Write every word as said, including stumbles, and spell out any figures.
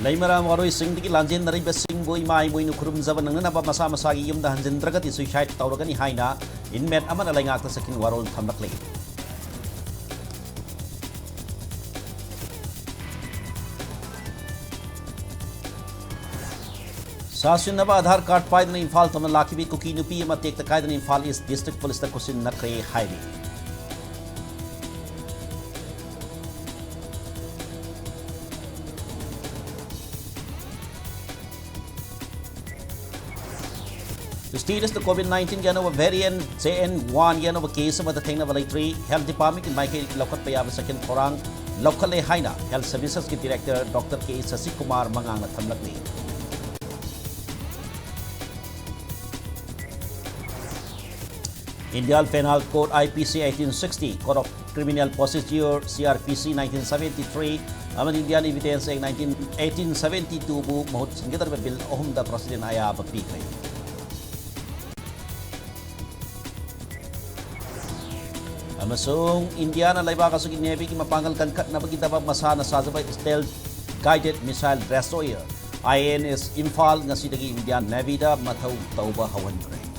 ꯂꯩꯃꯔꯥꯝ ꯋꯥꯔꯣꯏꯁꯤꯡꯗꯒꯤ ꯂꯥꯟꯖꯦꯟꯅꯔꯤꯕꯁꯤꯡꯕꯨ ꯏꯃꯥ ꯏꯃꯣꯏꯅꯨ ꯈꯨꯔꯨꯝꯖꯕ ꯅꯪꯅꯅꯕ ꯃꯁꯥ ꯃꯁꯥꯒꯤ ꯌꯨꯝꯗ ꯍꯟꯖꯤꯟꯗ꯭ꯔꯒꯗꯤ suicide ꯇꯧꯔꯒꯅꯤ ꯍꯥꯏꯅ inmate ꯑꯃꯅ ꯂꯩꯉꯥꯛꯇ ꯁꯛꯈꯤꯟ ꯋꯥꯔꯣꯜ ꯊꯝꯂꯛꯂꯤ꯫ ꯁꯥ ꯁꯤꯟꯅꯕ Aadhaar card ꯄꯥꯏꯗꯨꯅ ꯏꯝꯐꯥꯜ ꯇꯝꯅ ꯂꯥꯛꯈꯤꯕꯤ ꯀꯨꯀꯤ ꯅꯨꯄꯤ ꯑꯃ ꯇꯦꯛꯇ ꯀꯥꯏꯗꯅ ꯏꯝꯐꯥꯜ East District Police ꯇ ꯈꯨꯠꯁꯤꯟꯅꯈ꯭ꯔꯦ ꯍꯥꯏꯔꯤ꯫ State ꯑꯁꯤꯗ COVID nineteen ꯒꯤ ꯑꯅꯧꯕ variant J N one ꯒꯤ ꯑꯅꯧꯕ case ꯑꯃꯠꯇ ꯊꯦꯡꯅꯕ ꯂꯩꯇ꯭ꯔꯤ꯫ Health Department ꯀꯤ ꯃꯥꯏꯀꯩꯗꯒꯤ ꯂꯧꯈꯠꯄ ꯌꯥꯕ ꯆꯦꯛꯁꯤꯟ ꯊꯧꯔꯥꯡ ꯂꯧꯈꯠꯂꯦ ꯍꯥꯏꯅ Health Services ꯀꯤ Director Doctor K Sasikumar ꯃꯉꯥꯡꯅ ꯊꯝꯂꯛꯂꯤ꯫ Indian Penal Code I P C eighteen sixty, Code of Criminal Procedure C R P C nineteen seventy-three, ꯑꯃꯗꯤ Indian Evidence Act nineteen, eighteen seventy-two ꯕꯨ ꯃꯍꯨꯠ ꯁꯤꯟꯒꯗꯧꯔꯤꯕ bill ꯑꯍꯨꯝꯗ President ꯑꯌꯥꯕ ꯄꯤꯈ꯭ꯔꯦ꯫ ꯑꯃꯁꯨꯡ ꯏꯟꯗꯤꯌꯥꯅ ꯂꯩꯕꯥꯛ ꯑꯁꯤꯒꯤ Navy ꯒꯤ ꯃꯄꯥꯡꯒꯜ ꯀꯟꯈꯠꯅꯕꯒꯤꯗꯃꯛ ꯃꯁꯥꯅ ꯁꯥꯖꯕ Stealth Guided Missile Destroyer I N S Imphal ꯉꯁꯤꯗꯒꯤ Indian Navy ꯗ ꯃꯊꯧ ꯇꯧꯕ ꯍꯧꯍꯟꯈ꯭ꯔꯦ꯫